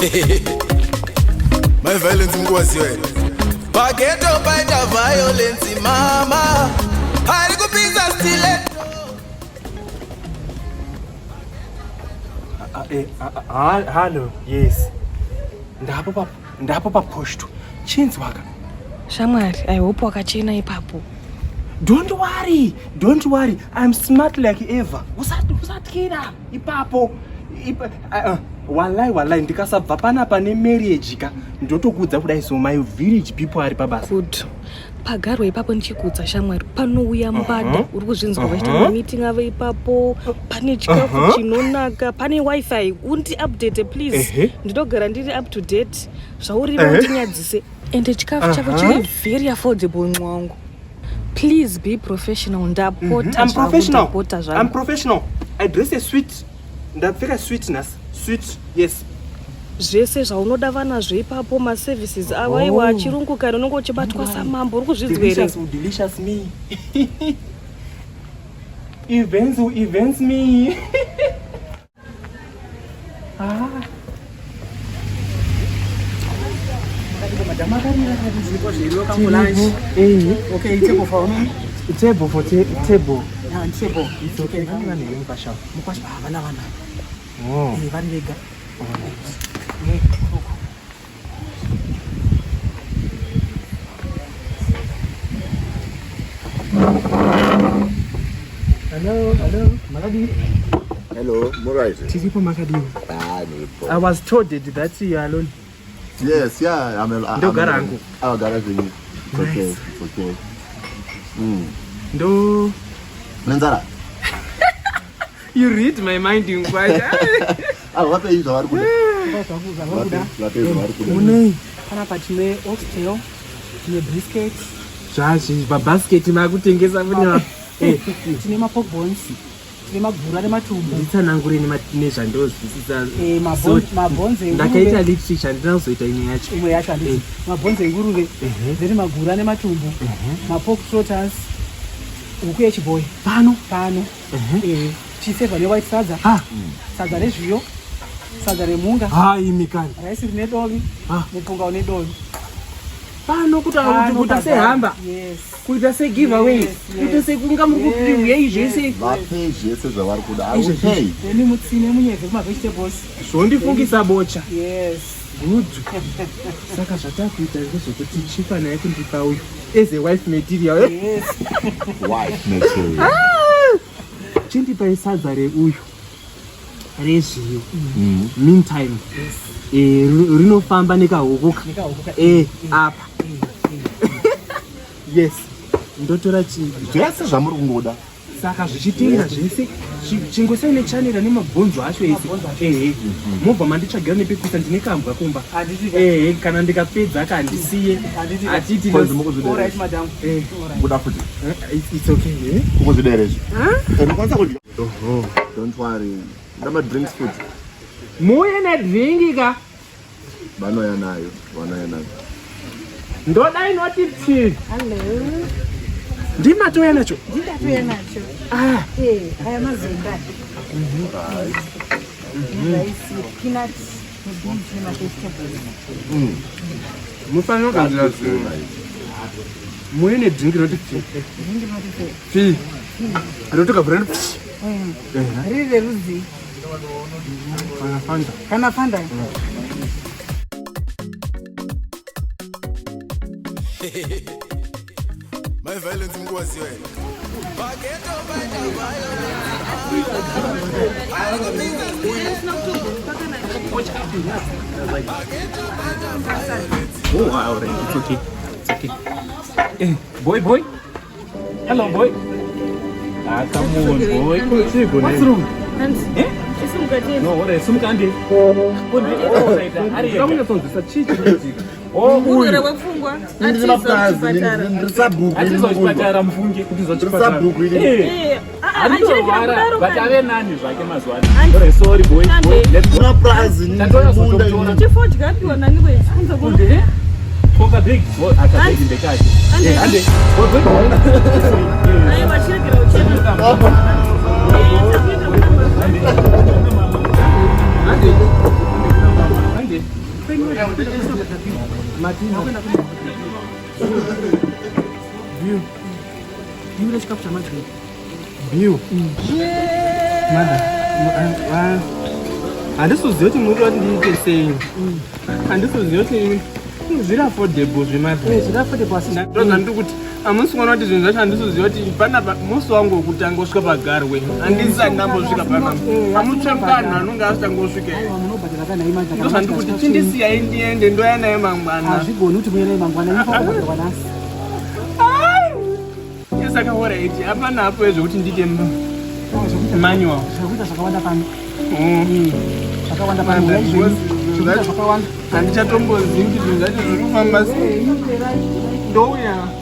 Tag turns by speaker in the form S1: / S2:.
S1: My violence mukuwaziwa here? Pageto paita violence mama. Ari kupisa stiletto.
S2: Hallo, yes. Ndapo pa ndapo pa posto. Chinzwaka.
S3: Shamwari, I hope wakachena ipapo.
S2: Don't worry, don't worry. I'm smart like ever. Usatyira ipapo. Ipa, walai walai ndikasabva panapa nemarriage ka ndotokuudza kudai so my village people ari pabasa.
S3: Good. Pagarwa ipapo ndichikuudza shamwari, panouya mbada. Uri kuzvinzwa vachiita mameeting avo ipapo, pane chikafu chinonaka, pane wifi. Undi update please. Ndinogara ndiri up to date. Zvauri undinyadzise. Ende chikafu chavo chiri very affordable mwangu. Please be professional. Ndapota
S2: I'm
S3: zvangu,
S2: professional.
S3: ndapota
S2: I'm
S3: zvangu.
S2: professional. I dress a suit. Ndapfeka suit nhasi. Suit, yes.
S3: Zvese zvaunoda vanazvo ipapo, maservices avo aiwa achirungu kare, unenge uchibatwa samambo. Uri kuzvinzwa here?
S2: Delicious will delicious me. Events will events me. Ah.
S4: Welcome for lunch.
S2: Eh,
S4: Okay, table for me.
S2: Table for table.
S4: Yeah, table.
S2: It's okay. Vana vanhu here mupasha?
S4: Mukwasha havana vana.
S2: Oh.
S4: Eh, vari vega.
S2: Hello, hello. Makadini?
S5: Hello, Morai.
S2: Tiripo, makadini?
S5: Ah, ndiripo.
S2: I was told that you are alone.
S5: Yes, yeah, I'm a,
S2: Ndogara hangu.
S5: Agara zvenyu. It's okay, it's okay.
S2: Ndo
S5: Nenzara.
S2: You read my mind, Ngwaja.
S5: Ah, vapei zvavari kuda.
S4: Zvavari
S5: Vapei zvavari kuda.
S2: Munei?
S4: Panapa tine oxtail, tine brisket,
S2: Zvazvi pabasket makutengesa mune eh
S4: tine mapork bones, tine magura nematumbu.
S2: Nditsanangure nezvandozwisisa.
S4: Eh, mabhonzo enguruve.
S2: Ndakaita literature, handina kuzoita imwe yacho.
S4: Imwe yacho handiti. Mabhonzo enguruve, then magura nematumbu, mapork trotters, huku yechibhoyi.
S2: Pano?
S4: Pano. Eh, chisevha newhite sadza,
S2: Ah,
S4: sadza rezviyo, sadza remhunga,
S2: hai mikani.
S4: Raisi rine dovi,
S2: Ah.
S4: mupunga une dovi.
S2: Pano kutaura kuti
S4: Pano
S2: kuita
S4: pagara.
S2: sehamba.
S4: Yes.
S2: Kuita segiveaway.
S4: Yes.
S2: Kuita sekunga muri kupihwei zvese.
S5: Vapei zvese zvavari kuda. I will pay.
S4: Then mutsine munyevhe kumavegetables.
S2: Zvondifungisa bocha.
S4: Yes.
S2: Good. Saka zvatakuita ndezvekuti chifa naye kundipa uyu as a wife material, eh?
S4: Yes.
S5: Wife material.
S2: Chindipai sadza reuyu rezviyo meantime. Eh, rinofamba nekahukuka.
S4: Nekahukuka.
S2: Eh, apa yes, ndotora chi
S5: Zvese zvamuri kungoda.
S2: Saka zvichiteera zvese chingosai nechanera nemabhonzo acho ese. Ehe, mobva manditsvagira nepekuisa, ndine kambwa kumba.
S4: Handiti.
S2: Ehe, kana ndikapedza kandisiye.
S4: Handiti.
S2: Hatiti.
S5: Kwanzi mukuzvidere.
S4: All right, madam.
S2: Eh.
S5: Kuda futi.
S2: It's okay, eh?
S5: Kukuzvidere izvi. Unokwanisa kudya. Don't worry. Ndama drinks futi.
S2: Muuye nedringi ka.
S5: Vanoya nayo, vanoya nayo.
S2: Ndoda inoti pfi. Ndimatoya nacho.
S6: Ndindatoya nacho.
S2: Ah.
S6: Eh, aya mazenda. Rice, peanut, nebeans nemavegetables.
S2: Mufanira kugadzira
S5: Very nice.
S2: Muuye nedringi rinoti pfi.
S6: Drink inoti pfi.
S2: Pfi rinotokavhura roti pfi.
S6: Riri rerudzi?
S2: Kana Fanta.
S6: Kana Fanta.
S1: My violence mukuwaziwa here? Pageto paita violence. Ari kupisa stiletto. Pageto paita violence.
S2: Oh, all right. It's okay. It's okay. Eh, boy, boy. Hello, boy. Ah, come on, boy. What's wrong? Eh? No, what is some candy? Ndakunyatsonzwisa chii chinoitika? Oh,
S3: Murwere wepfungwa
S5: Ndiri
S3: atiza
S5: purazi,
S3: kuchipatara.
S5: ndiri sabhuku.
S7: Atiza kuchipatara mufunge.
S2: Kutiza
S5: Ndiri
S2: chipatara.
S5: sabhuku ini.
S7: Eh,
S3: Eh, ah, ah, achiregera
S7: Anditorwara,
S3: kudaro
S7: but
S3: kani.
S7: ave nani zvake mazuva ano.
S3: Andi-
S7: Alright, sorry boy.
S3: Andi-
S7: Boy, let's go.
S5: Ndiri purazi,
S7: Tatoya
S5: munda
S7: zototora.
S5: ini.
S3: Chifodya apiwa nani wezi kunze kuno?
S7: Kunde? Koka big. Oh, aka big ndekake.
S3: Andi-
S7: Eh, ande. Boy, boy.
S3: Aiwa, chiregera uchema. Eh, takuenda kuna mama.
S7: Ande. Ande. Ande.
S4: Chikafu chamadyo.
S2: Bill. Mother, handisi kuziva kuti muri kuti ndiite sei. Handisi kuziva kuti zviri affordable zvemadha.
S4: Eh, zviri affordable asi
S2: Ndozvandiri kuti hamusi kuona kuti zvinhu zvacho handisi kuziva kuti panapa musi wangu wekutanga kusvika pagarwe handisati ndambosvika panapa. Hamutsvaku anhu anonge asitangosvika.
S4: Aiwa, munobhadhara kana imanje.
S2: Ndozvandiri kuti chindisiyai ndiende ndoya naye mangwana.
S4: Hazvigoni kuti muye naye mangwana, inofanira kubhadharwa nhasi.
S2: Saka alright, hapana hapo zvekuti ndiite manual.
S4: Zvekuita zvakawanda pano. Zvakawanda pano.
S2: Mother,
S4: Zvekuita zvakawanda.
S2: Handichatombozivi kuti zvinhu zvacho zviri kufamba sei. Ndouya.